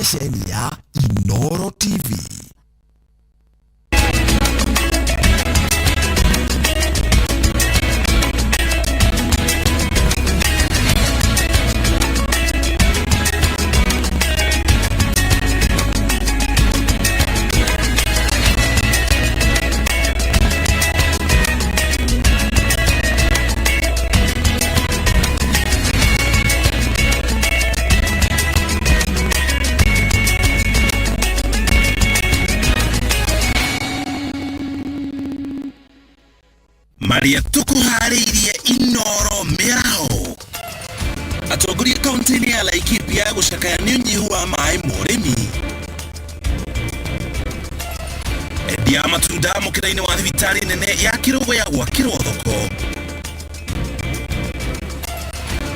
Ceceni ya Inoro TV. Marĩa tũkũharĩirie Inoro mĩaraho. Atongoria kaunti-inĩ ya Laikipia gũcakaya nĩ ũnyihu wa maĩ ma ũrĩmi. Endia a matunda mũkĩra-inĩ wa thibitarĩ nene ya Kĩrũgũya gwakĩrwo thoko.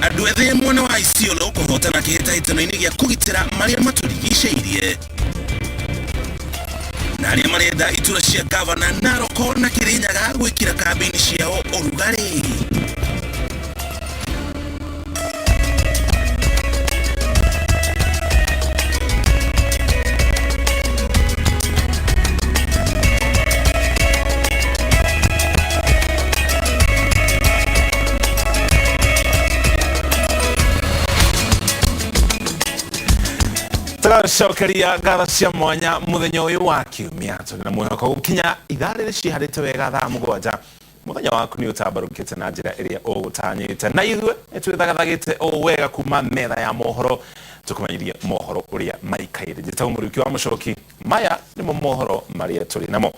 Andũ ethĩ mwena wa Isiolo kũhotana kĩhĩtahĩtano-inĩ gĩa kũgitĩra marĩa matũrigicĩirie. Na arĩa marenda itura cia gavana Naroko na Kirinyaga gwĩkĩra kambĩini ciao ũrugarĩ. Tũracokeria ngatho cia mwanya mũthenya ũyũ wa kiumia tũrĩ na mwĩhoko gũkinya ithaa rĩrĩ ciharĩte wega thaa mũgwanja mũthenya waku nĩ ũtambarũkĩte na njĩra ĩrĩa ũgũtanyĩte na ithuĩ nĩ twĩthagathagĩte o wega kuma metha ya mohoro tũkũmenyithie mohoro ũrĩa maikaire. Njĩtagwo Mũriũki wa Mũcoki, maya nĩmo mohoro marĩa tũrĩ namo.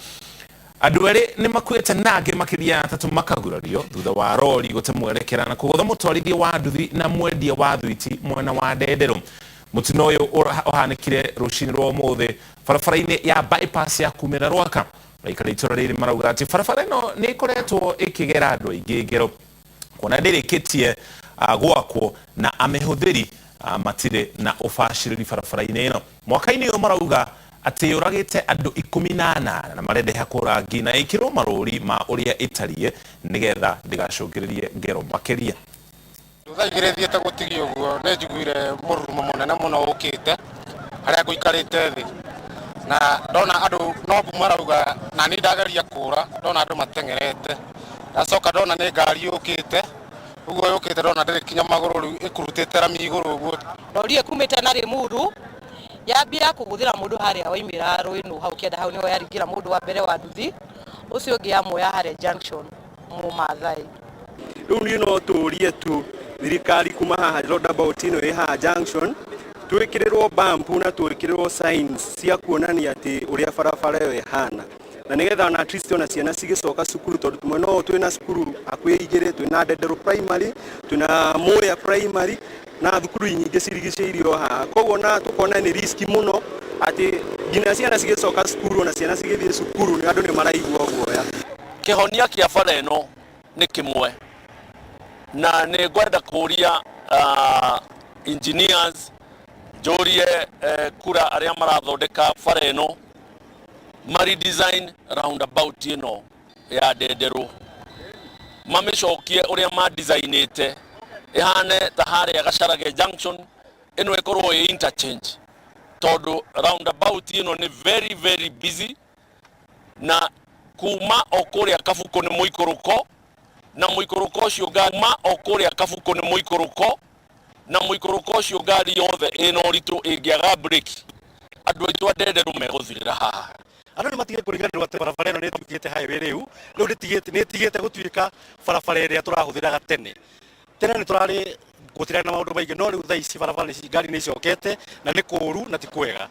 Andũ erĩ nĩ makuĩte na angĩ makĩria ya atatũ makagurario thutha wa rori gũte mwerekera na kũgũtha mũtwarithia wa nduthi na mwendia wa thwiti mwena wa Ndenderũ. Mũtino ũyũ ũhanĩkire rũcinĩ rwa ũmũthĩ barabara-inĩ ya bypass ya kumĩra Rwaka. Aikari a itũra rĩrĩ marauga atĩ barabara ĩno nĩ ĩkoretwo ĩkĩgera andũ aingĩ ngero kuona ndĩrĩkĩtie gwakwo na amĩhũthĩri matirĩ na ũbacĩrĩri barabara-inĩ ĩno. Mwaka-inĩ ũyũ marauga atĩ yũragĩte andũ 18 na marenda ĩhakwo rangi na ĩkĩrwo marũri ma ũrĩa ĩtariĩ nĩgetha ndĩgacũngĩrĩrie ngero makĩria. Thaa igĩrĩ thiĩte gũtigia ũguo nĩ njiguire mũrurumo mũnene mũno ũkĩte harĩa ngũikarĩte thĩ na ndona andũ no mbu marauga na niĩ ndageria kũra ndona andũ mateng'erete ndacoka ndona nĩ ngari yũkĩte ũguo yũkĩte ndona ndĩrĩ kinya magũrũ rĩu ĩkurutĩte rami igũrũ ũguo. Rori ĩkumĩte na Limuru yambia kũgũthĩra mũndũ harĩa waimĩra Rũĩnũ hau kĩanda hau nĩho yaringĩra mũndũ wa mbere wa nduthi ũcio ũngĩ yamuoya harĩa junction Mũmathai. Rĩu niĩ no tũrie tu thirikari kuma haha roundabout ĩno ĩ haha junction twĩkĩrĩrwo bump na twĩkĩrĩrwo signs cia kuonania atĩ ũrĩa barabara ĩyo ĩhana na nĩgetha ona at least ona ciana cigĩcoka cukuru tondũ mwena ũyũ twĩna cukuru hakuhĩ igĩrĩ, twĩna Ndenderũ Primary, twĩna Mũrĩa Primary na thukuru nyingĩ cirigicĩirio haha, koguo ona tũkona nĩ risk mũno atĩ nginya ciana cigĩcoka cukuru ona ciana cigĩthiĩ cukuru andũ nĩ maraigua guoya. Kĩhonia kĩa bara ĩno nĩ kĩmwe na nĩ ngwenda kũria engineers njũrie kura arĩa marathondeka bara ĩno ma redesign roundabout ĩno ya Ndenderũ mamĩcokie ũrĩa ma designĩte ĩhane ta harĩa Gacharage junction ĩno ĩkorwo ĩ interchange tondũ roundabout ĩno nĩ very very busy na kuma o kũrĩa Kabukũ nĩ mũikũrũko na mũikũrũko ũcio kuma o kũrĩa Kabukũ nĩ mũikũrũko na mũikũrũko ũcio ngari yothe ĩna ũritũ ĩngĩaga breki andũ aitũ a Ndenderũ megũthirĩra haha. Andũ nĩ matige kũriganĩrwo atĩ barabara ĩno nĩ ĩtuĩkĩte highway rĩu, rĩu ndĩtigĩte nĩ ĩtigĩte gũtuĩka barabara ĩrĩa tũrahũthĩraga tene. Tene nĩ tũrarĩ gũtirarĩ na maũndũ maingĩ no rĩu thaa ici barabara nĩ ngari nĩ icokete na nĩ kũũru na ti kwega.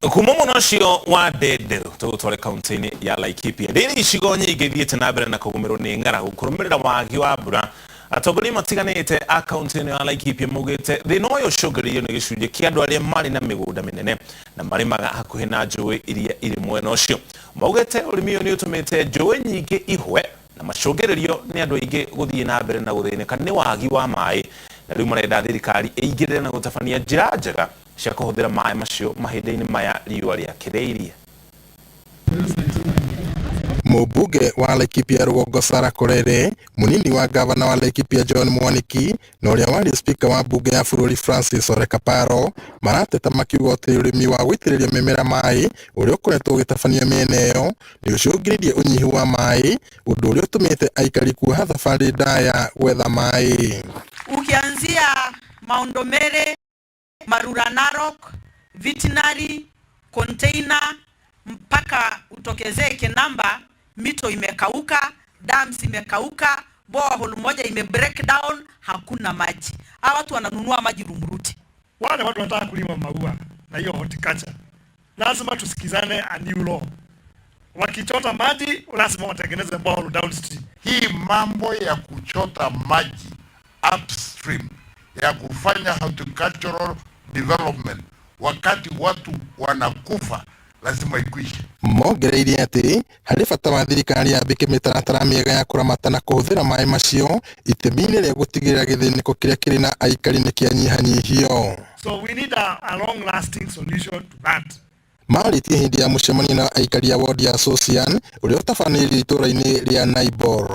Kuma mwena ũcio wa Ndenderũ tũgũtware kaunti-inĩ ya Laikipia. Rĩrĩ icigo nyingĩ ithiĩte na mbere na kũgũmĩrwo nĩ ng'aragu kũrũmĩrĩra wagi wa mbura. Atongoria matiganĩte a kaunti ĩno ya Laikipia maugĩte thĩna ũyũ ũcũngĩrĩirio nĩ gĩcunjĩ kĩa andũ arĩa marĩ na mĩgũnda mĩnene na marĩmaga hakuhĩ na njũĩ iria irĩ mwena ũcio. Maugĩte ũrĩmi ũyũ nĩ ũtũmĩte njũĩ nyingĩ ihwe na macũngĩrĩrio nĩ andũ aingĩ gũthiĩ na mbere na gũthĩnĩka nĩ wagi wa maĩ na rĩu marenda thirikari ĩingĩrĩre na gũtabania njĩra njega cia kũhũthĩra maĩ macio mahinda-inĩ maya riũa rĩakĩrĩirie. Mũmbunge wa Laikipia Rũgongo Sarah Korere, mũnini wa gavana wa Laikipia John Mwaniki na ũrĩa warĩ spika wa mbunge ya bũrũri Francis Ole Kaparo marateta makiuga atĩ ũrĩmi wa gũitĩrĩria mĩmera maĩ ũrĩa ũkoretwo ũgĩtabanio mĩena ĩyo nĩ ũcũngĩrĩirie ũnyihu wa maĩ, ũndũ ũrĩa ũtũmĩte aikari kuoha thabarĩ ndaya gwetha maĩ. Ukianzia Mount Mere, Marura Narok, Veterinary, Container mpaka utokezee Kinamba, mito imekauka, dams imekauka, borehole moja ime break down, hakuna maji. Hawa watu wananunua maji Rumuruti. Wale watu wanataka kulima maua na hiyo horticulture, lazima tusikizane a new law. Wakichota maji lazima watengeneze borehole downstream. Hii mambo ya kuchota maji upstream ya kufanya horticultural development wakati watu wanakufa lazima ikwishe. Mongereire atĩ harĩ bata wa thirikari yambĩke mĩtaratara mĩega ya kũramata na kũhũthĩra maĩ macio itemi-inĩ rĩa gũtigĩrĩra gĩthĩnĩko kĩrĩa kĩrĩ na aikari nĩ kĩanyihanyihio. So we need a long lasting solution to that. Marĩtie hĩndĩ ya mũcemanio na aikari a wodi ya Sosian ũrĩa ũtabanĩirio itũũra-inĩ rĩa Naibor.